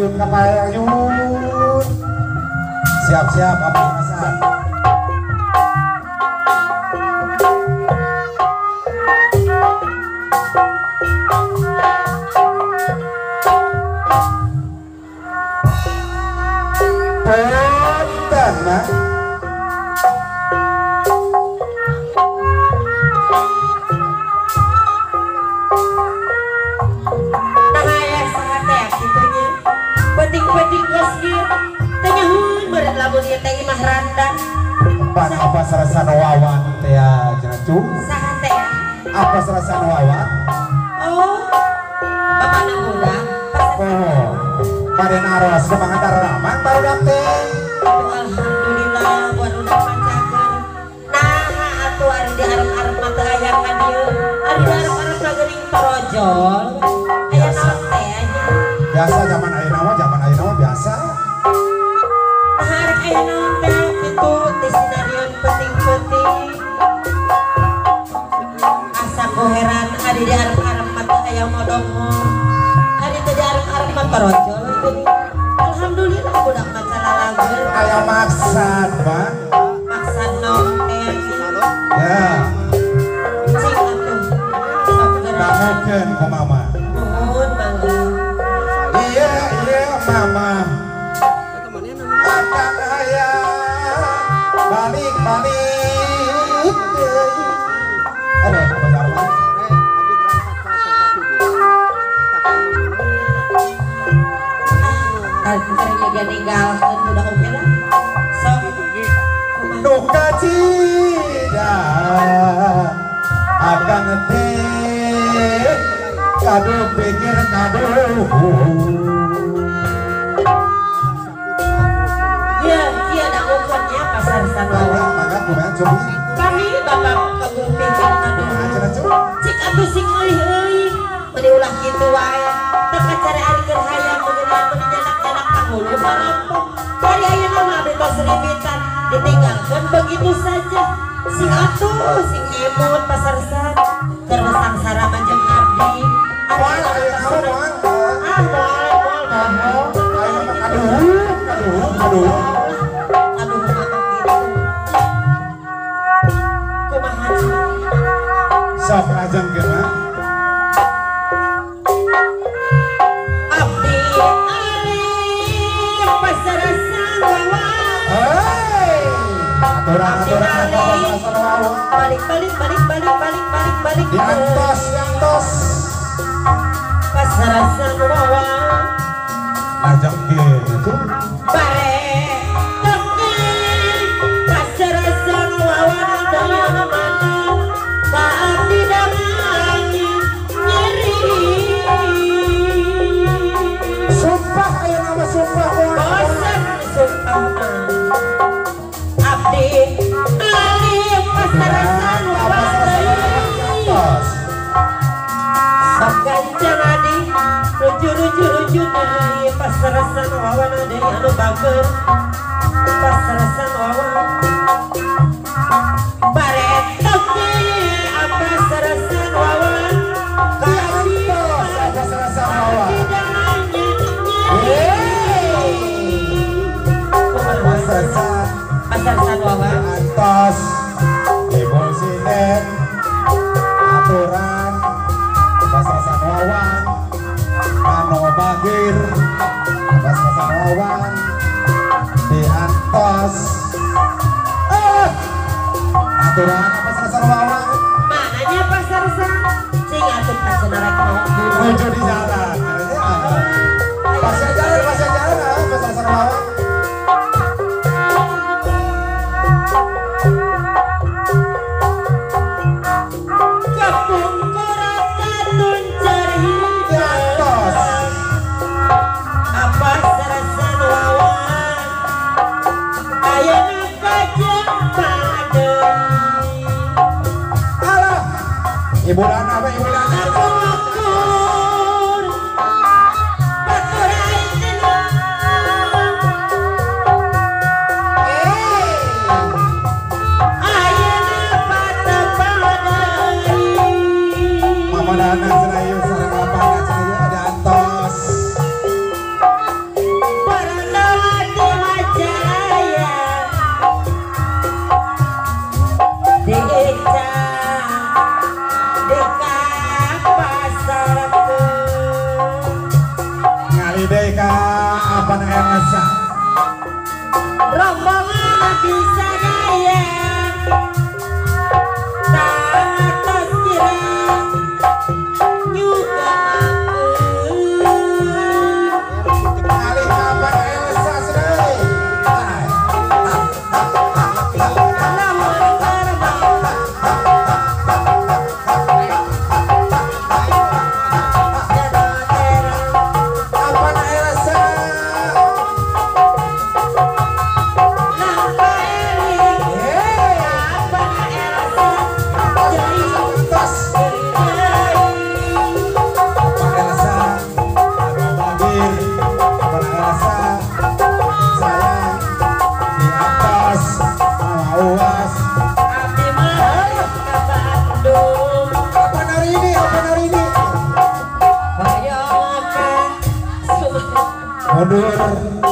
Kapayun kapayun. Siap-siap apa Hasan. Punten mah. Penting-penting geus ieu teh nyahueun meureun lamun ieu teh imah randa. Pan apa sarasan wawan teh cenah cu? Saha teh? Apa sarasan wawan? Oh. Bapana budak. Oh. Bade naros kumaha taraman barudak teh. Alhamdulillah barudak mancakeun. Naha atuh ari di arep-arep mah teu aya ka dieu. Ari di arep-arep mah geuning torojol. Aya naon teh anjing? Biasa zaman ayeuna mah, zaman ayeuna mah biasa. Nah, arek aya naon teh kitu teh sinarieun penting-penting. Asa ku heran ari di arep-arep mah teu aya modongo. Ari teh di arep-arep mah torojol geuning. Alhamdulillah budak mah calalageun. Aya maksad, Bang. Maksad naon teh? Ya. Cing atuh. Sok geura. Dangukeun ku mama. Nuhun mangga. Iya, iya mama. Akan hayang balik-balik deui. Aduh, apa jalan? Ah, teu ninggalkeun budak oge lah. Sok kumaha? Duka cida akan teh kadu pikir kadu. Ya, kieu dangukeun nya pasar Sanwawa. Mangga kumaha cobi? Kami bapak kagu pikir kadu. Cik atuh sing euy-euy meuni ulah kitu wae. Teu kacara ari keur hayang meungeunaan meuni nyanak-nyanak pangulu parampok. Ari ayeuna mah abdi tos ribitan ditinggalkeun begitu saja. Sing atuh sing emut pasar san keur sangsara mah jeung abdi. Moal ayeuna mah moal. Ah, moal moal bohong. Ayeuna mah kaduh, kaduh, kaduh. Aduh kumaha kitu. Kumaha cing? Sok lajengkeun mah. Abdi arif pasarasan wawan. Hei, aturan-aturan apa pasarasan wawan. Balik balik balik balik balik balik balik. Diantos, diantos. Pasarasan wawan. Lajengkeun itu. Bare teki pasarasan wawan daya mana ka abdi dangangi nyeri. Sumpah ayeuna mah sumpah moal. Bosan sumpah mah. Abdi alif pasarasan wawan Diantos. Sok gancang adi ruju ruju ruju deui pasarasan wawan deui anu bager pasarasan wawan bare teki apa sarasan wawan ka abdi Diantos apa sarasan wawan. dangangi nyeri. Pasarasan Pasarasan wawan. Diantos. Ibu sinden aturan pasarasan wawan anu bagir pasarasan wawan diantos. Aturan pasarasan wawan Mananya pasarasan cing atuh pasana rek menuju di jalan. Pasar jalan, pasar jalan, pasarasan wawan. Kepungkur katun cerita Diantos. apa sarasan wawan ayeuna kajeng padeui. Alah, ibu dana apa ibu dana? Kapungkur batur ayeuna ayeuna patepadeui. Mama dana cenah ieu sareng bapana cenah ieu diantos. Mundur.